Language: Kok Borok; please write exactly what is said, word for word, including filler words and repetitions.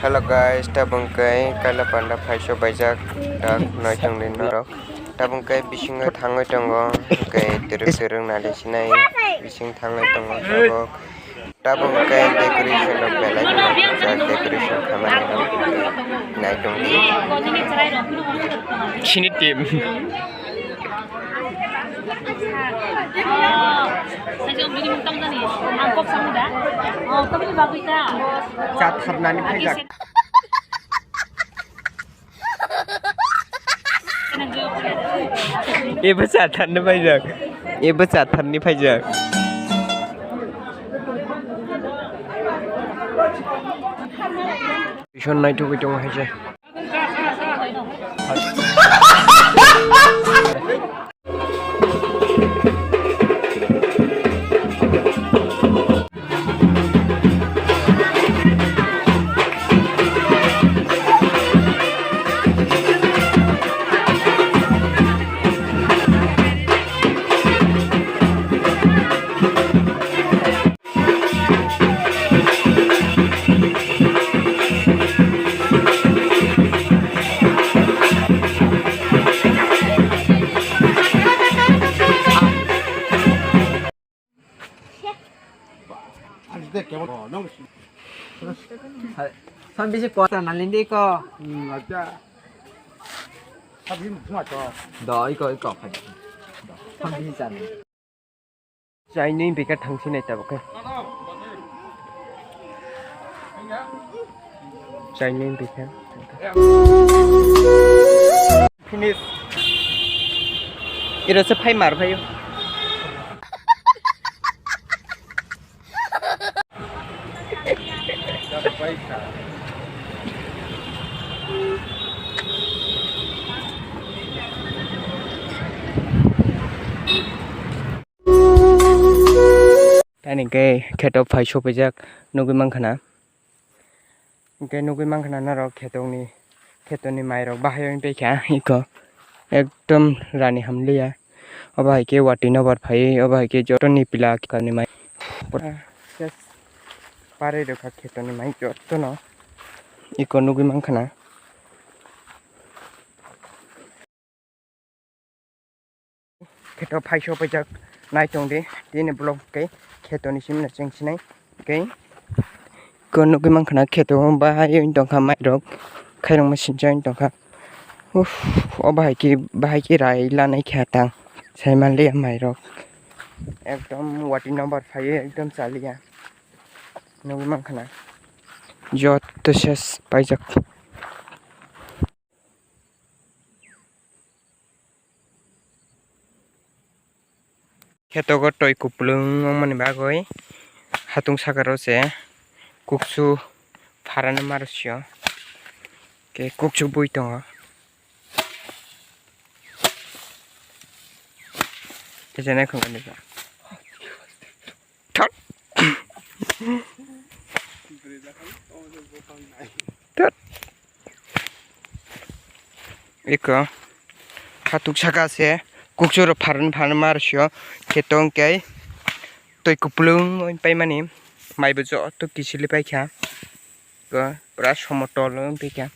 Hello guys, tabuk khe kaila panda phaiso baijak dak noi tongdi norok. Tabuk khe bisingo thangwi tongo, khe twrwk twrwk nali sinai bising thangwi tongo tabuk. Tabuk khe decoration rok belai no jak decoration khamani rok nai tongdi. Sini team. Chat tharnani phaijak. Ebo chat tharni phaijak. Ebo chat tharni phaijak. Bison naithogwi tongo hai se. Son bisi kota nalindi ko. Hmm, acha. Sabi mukma to. Do iko iko phai. Do. Son bisi chani. Chainwi bikha thangsinai tabuk khe. Chainwi bikha. Finish. Iro se phai mar phaio. Tani khe kheto phai sophaijak nugwi mankha na. Hwnkhe nugwi mankha na norok khetokni, khetoni mairok bahai wng tongkha iko ekdom rani hamliya. Obo hai khe watwi nobar phaiwi obo hai khe joto ni pila kani mai pura ses parwi rwkha khetoni mai jotono iko nugwi mankha na. Kheto phai sophaijak nai tongdi tini vlog khe khetoni simi no cheng sinai khe ko nugwi mankha na kheto bahai wng tongkha mairok khairokma sincha wng tongkha. Uff, o bahai khe bahai khe rai lanai khe tang sai manliya mairok ekdom watwi nobar phaiwi ekdom chaliya nugwi mankha na joto ses paijak. Khetogo twi kupulung wngmani bagwi hatung sakao se kuksu pharani maro sio khe kuksu bui tongo. Kisa naikha mani ba. Thot. Thot. Eko. Hatuk saka se. Kuksu rok pharani pharani maro sio. Kheto hwnkhe. Twi kupulung paimani. Maibo joto kisili paikha. Eko. Pura somotol wngpikha.